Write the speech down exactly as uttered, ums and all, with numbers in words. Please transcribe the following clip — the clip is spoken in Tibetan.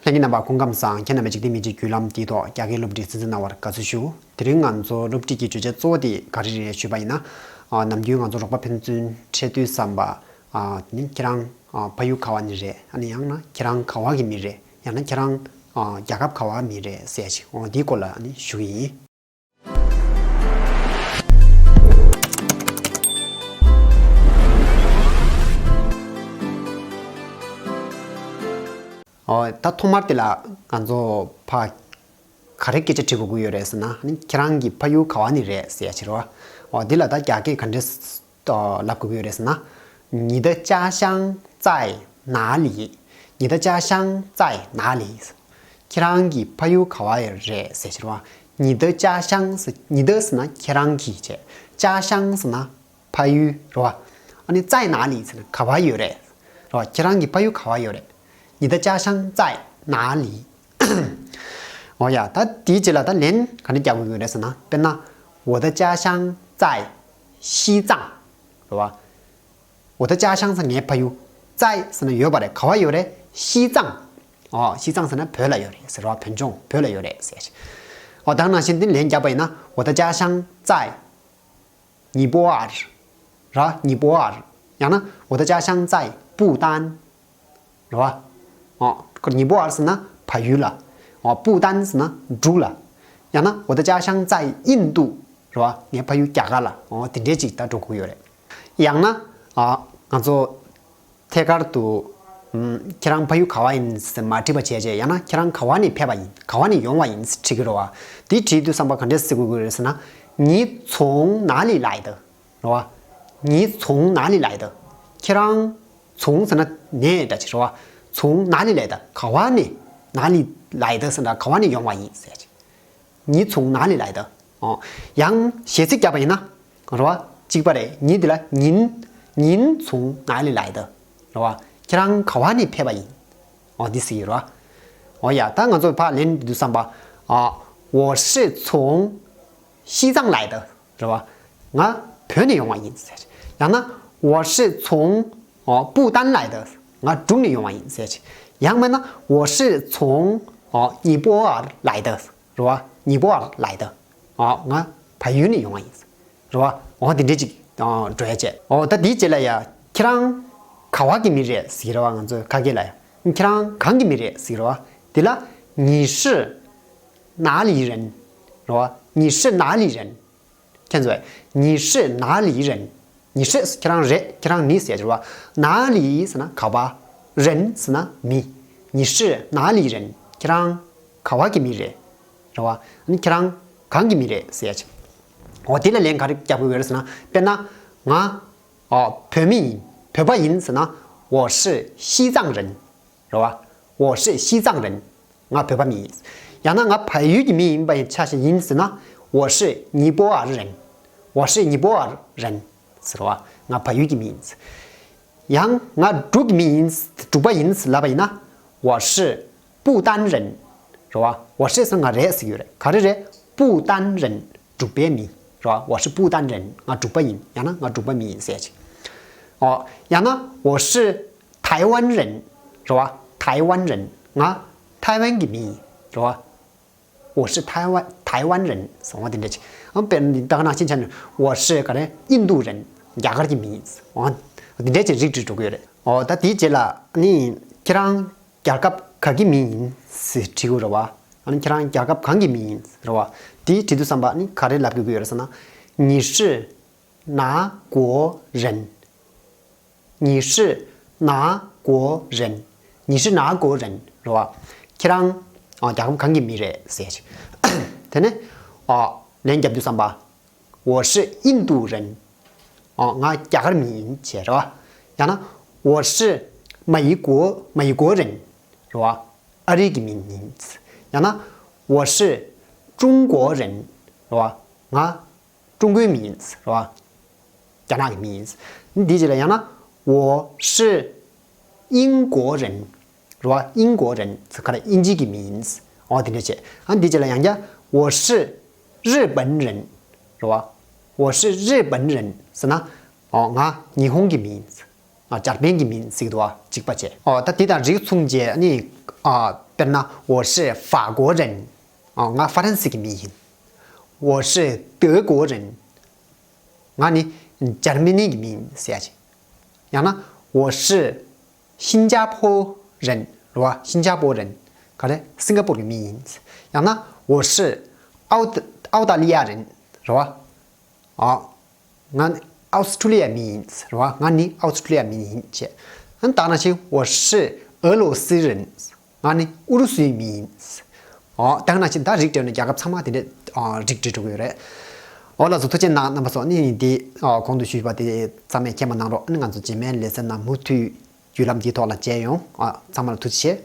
ལྷན་རྒྱས་རྣམ་པ་སྐུ་ཁམས་བཟང་། ཁྱེད་རྣམ་པས་འཇིག་རྟེན་མི་ཚེའི་བརྒྱུད་ལམ་འདིའི་ཐོག་རྒྱ་སྐད་སློབ་ཁྲིད་གསན་གཟིགས་གནང་བར་དགའ་བསུ་ཞུ། དེ་རིང་ང་ཚོ་སློབ་ཁྲིད་ཀྱི་བརྗོད་བྱ་གཙོ་བོ་དེ་ག་རེ་རེད་ཞུས་པ་ཡིན་ན། ཨ། ནམ་རྒྱུན་ང་ཚོ་རོགས་པ་ཕན་ཚུན་འཕྲད་དུས་ཙམ་པ། ཨ། ནི་ཁྱེད་རང་། ཨ། ཕ་ཡུལ་ག་བ་ནས་རེད། ཨ་ནི་ཡང་ན་ཁྱེད་རང་ག་བ་གི་མི་རེད། ཡང་ན་ཁྱེད་རང་། ཨ། རྒྱལ་ཁབ་ག་བ་མི་རེད་ཟེར་ཞིག་འོ་འདིའི་སྐོར་ལ་ཨ་ནི་ཞུ་གི་ཡིན། ཨོ། ད་ཐོག་མར་དེ་ལ་ང་ཚོ་ཕ་ག་རེ་སྐད་ཆ་དྲི་དགོས་ཀྱི་ཡོད་རེད་ཟེར་ན། ཨ་ནི་ཁྱེད་རང་གི་ཕ་ཡུལ་ག་བ་ནས་རེད་ཟེར་ཡ་ཕྱིར་རོ། ཨོ། འདི་ལ་ད་རྒྱ་སྐད་ག་འདྲས་ལབ་དགོས་ཀྱི་ཡོད་རེད་ཟེར་ན། 你的家乡在哪里། 你的家乡在哪里། ཁྱེད་རང་གི་ཕ་ཡུལ་ག་བ་རེད་ཟེར་ཕྱིར་རོ། 你的家乡་ཟེར། 你的ཟེར་ན་ཁྱེད་རང་གི་བྱས། 家乡་ཟེར་ན་ཕ་ཡུལ་རོ། ཨ་ནི་在哪里་ཟེར་ན་ག་བ་ཡོད་རེད་རོ། ཁྱེད་རང་གི་ཕ་ཡུལ་ག་བ་ཡོད་རེད། 你的家乡在哪里། ཨོ་ཡ། ད་དེའི་རྗེས་ལ་ད་ལན་ག་འདྲ་རྒྱག་དགོས་ཀྱི་རེད་ཟེར་ན། དཔེར་ན། 我的家乡在西藏། རེད་བ། 我的家乡་ཟེར་ངའི་ཕ་ཡུལ། 在་ཟེར་ན་ཡོད་པ་རེད། ག་བ་ཡོད་རེད། 西藏། ཨོ། 西藏་ཟེར་ན་བོད་ལ་ཡོད་རེད་ཟེར་བ། 汾州། བོད་ལ་ཡོད་རེད་ཟེར། ཨོ། ད་ནང་བཞིན་འདི་ལན་རྒྱག་པ་ཡིན་ན། 我的家乡在 尼泊尔། ར། 尼泊尔། ཡང་ན། 我的家乡在不丹། རེད་བ། ཨོ། ཁོ་尼泊尔་ཟེར་ན་བལ་ཡུལ་ལ། ཨོ། 不丹་ཟེར་ན་འབྲུག་ལ། ཡང་ན། 我的家乡在印度། རེད་བ། ངའི་ཕ་ཡུལ་རྒྱ་གར་ལ། ཨོ། དེ་འདྲས་ཅིག་ད་འགྲོ་དགོས་ཡོད་རེད། ཡང་ན། ཨ། ང་ཚོ་ཐད་ཀར་དུ། ཨམ། ཁྱེད་རང་ཕ་ཡུལ་ག་བ་ཡིན་ཟེར་མ་དྲིས་པ་བྱས་བྱས། ཡང་ན་ཁྱེད་རང་ག་བ་ནས་ཕེབས་པ་ཡིན། ག་བ་ནས་ཡོང་བ་ཡིན་ཟེར་དྲི་གི་རེད་བ། དེ་དྲིས་དུས་ཙམ་པ་ག་འདྲས་ཟེར་དགོས་ཀྱི་རེད་ཟེར་ན། 你从哪里来的། རེད་བ། 你从哪里来的། ཁྱེད་རང་། 从་ཟེར་ན་ནས་འདྲ་ཅིག་རེད་བ། 从哪里来的། ག་བ་ནས། 哪里来的་ཟེར་ན་ག་བ་ནས་ཡོང་བ་ཡིན་ཟེར་ཅིག 你从哪里来的། ཨོ། ཡང་གཞས་ཚིག་བརྒྱབ་པ་ཡིན་ན། རེད་བ། གཅིག་པ་རེད། 你་འདི་ལ་您། 您从哪里来的། རེད་བ། ཁྱེད་རང་ག་བ་ནས་ཕེབས་པ་ཡིན། ཨོ། འདི་ཟེར་གྱི་རེད་བ། ཨོ་ཡ། ད་ང་ཚོ་ཕར་ལན་འདི་འདུག་བསམ་པ། ཨ། 我是从西藏来的། རེད་བ། ང་བོད་ནས་ཡོང་བ་ཡིན་ཟེར། ཡང་ན། 我是从། ཨོ། 不丹来的། ང་འབྲུག་ནས་ཡོང་བ་ཡིན་ཟེར། ཡང་མིན་ན། 我是从། ཨོ། 尼泊尔来的། རེད་བ། 尼泊尔来的། ཨོ། ང་བལ་ཡུལ་ནས་ཡོང་བ་ཡིན། རེད་བ། ཨོ། དེ་འདྲས་ཅིག་ཨོ། འགྲོ་ཡ་བྱས། ཨོ། ད་དེའི་རྗེས་ལ་ཡ། ཁྱེད་རང་ག་བ་གི་མི་རེད་ཟེར་གྱི་རེད་བ། ང་ཚོས་ཁ་སྐད་ལ་ཡ། ཁྱེད་རང་གང་གི་མི་རེད་ཟེར་གྱི་རེད་བ། དེ་ལ། 你是哪里人། རེད་བ། 你是哪里人། ཁྱེད་ཚོས། 你是哪里人། 你是། ཁྱེད་རང་རེད། ཁྱེད་རང་ནི་ཟེར་གྱི་རེད་བ། 哪里་ཟེར་ན་ག་བ། 人་ཟེར་ན་མི། 你是哪里人། ཁྱེད་རང་ག་བ་གི་མི་རེད། རེད་བ། ཨ་ནི་ཁྱེད་རང་གང་གི་མི་རེད་ཟེར་ཡ་ཅིག་ཨོ། དེ་ལ་ལན་ག་རེ་རྒྱག་དགོས་ཡོད་རེད་ཟེར་ན། དཔེར་ན། ང་། ཨོ། བོད་མི་ཡིན། བོད་པ་ཡིན་ཟེར་ན། 我是西藏人། རེད་བ། 我是西藏人། ང་བོད་པ་མི་ཡིན། ཡང་ན་ང་བལ་ཡུལ་གྱི་མི་ཡིན་པ་ཡིན་ཆ་ཞིག་ཡིན་ཟེར་ན། 我是尼泊尔人། 我是尼泊尔人། ཟེར་བ། ང་བལ་ཡུལ་གྱི་མི་ཡིན། ཡང་ང་འབྲུག་གི་མི་ཡིན། འབྲུག་པ་ཡིན་ལབ་པ་ཡིན་ན། 我是不丹人། རེད་བ། 我是་ཟེར་ང་རེད་ཟེར་གྱི་ཡོད་རེད། ག་རེ་རེད། 不丹人། འབྲུག་པའི་མི། རེད་བ། 我是不丹人། ང་འབྲུག་པ་ཡིན། ཡང་ན་ང་འབྲུག་པ་མི་ཡིན་ཟེར་ཅིག་ཨོ། ཡང་ན། 我是台湾人། རེད་བ། 台湾人། ང་ཐའེ་ཝན་གྱི་མི་ཡིན། རེད་བ། 我是台湾台湾人། ཟེར་བ་དེ་འདྲ་ཅིག་ཨང་། དཔེར་ན་ད་ག་ནང་བཞིན་བྱས་ན། 我是་ག་རེ། 印度人། རྒྱ་གར་གྱི་མི་ཡིན། འོ། དེ་འདྲ་ཅིག་རིགས་བསྒྲེས་འགྲོ་གི་ཡོད་རེད། ཨོ། ད་དེའི་རྗེས་ལ་ནི་ཁྱེད་རང་རྒྱལ་ཁབ་ག་གི་མི་ཡིན་ཟེར་དྲི་དགོས་རེད་བ། ཨ་ནི་ཁྱེད་རང་རྒྱལ་ཁབ་གང་གི་མི་ཡིན་རེད་བ། དེ་དྲི་དུས་ཙམ་པ་ནི་ག་རེ་ལབ་དགོས་ཀྱི་ཡོད་རེད་ཟེར་ན། 你是哪国人། 你是哪国人། 你是哪国人། རེད་བ། ཁྱེད་རང་། ཨ། རྒྱལ་ཁབ་གང་གི་མི་རེད་ཟེར་ཅིག་དེ་ནས། ཨ། ལན་རྒྱབ་དུས་ཙམ་པ། 我是印度人། ཨ། ང་རྒྱ་གར་མི་ཡིན་ཟེར་རེད་བ། ཡང་ན། 我是美国美国人། རེད་བ། ཨ་རི་གི་མི་ཡིན། ཡང་ན། 我是中国人། རེད་བ། ང་ཀྲུང་གོའི་མི་ཡིན། རེད་བ། རྒྱ་ནག་གི་མི་ཡིན། འདི་རྗེས་ལ་ཡང་ན། 我是英国人། རེད་བ། 英国人། ཁ་ལ་དབྱིན་ཇི་གི་མི་ཡིན། འོ་དེ་འདྲ་བྱས། ཨ། འདི་རྗེས་ལ་ཡང་བསྐྱར། 我是日本人། རེད་བ། 我是日本人། ཟེར་ན། འོ། ང་ཉི་ཧོང་གི་མི་ཡིན། ཨ། འཇར་པན་གྱི་མི་ཡིན་ཟེར་གྱི་འདུག་བ། གཅིག་པ་བྱས། ཨོ། ད་དེ་དང་རིགས་མཚུངས་བྱས་ནི། ཨ། དཔེར་ན། 我是法国人། ཨ། ང་ཧྥ་རན་སི་གི་མི་ཡིན། 我是德国人། ང་ནི་འཇར་མ་ནི་གི་མི་ཡིན་ཟེར་ཡ་ཅིག་ཡང་ན། 我是新加坡人། རེད་བ། 新加坡人། ག་རེ། སིང་ག་པོར་གྱི་མི་ཡིན། ཡང་ན། 我是澳大澳大利亚人། རེད་བ། ཨ། ང་ནི་ཨའུ་སི་ཁྲུ་ལི་ཡའི་མི་ཡིན། རེད་བ། ང་ནི་ཨའུ་སི་ཁྲུ་ལི་ཡའི་མི་ཡིན་ཅེས། ཨ་ནི་ད་ནང་བཞིན། 我是俄罗斯人། ང་ནི་ཨུ་རུ་སུའི་མི་ཡིན། ཨོ། ད་ནང་བཞིན་ད་རིགས་བསྒྲེས་ནས་རྒྱལ་ཁབ་ཚང་མ་དེ་འདྲས། ཨ། རིགས་བསྒྲེས་འགྲོ་གི་ཡོད་རེད། ཨོ་ལགས་སོ། ཐུགས་རྗེ་གནང་རྣམ་པ་ཚོ། ཨ་ནི་འདི། ཨ། གོང་དུ་ཞུས་པ་དེ་རྩ་མེད་མཁྱེན་པ་གནང་རོགས། ཨ་ནི་ང་ཚོ་རྗེས་མའི་ལེ་ཚན་ནང་མུ་མཐུད་བརྒྱུད་ལམ་འདིའི་ཐོག་ལ་མཇལ་ཡོང་། ཨ། ཚང་མ་ལ་ཐུགས་རྗེ་ཆེ།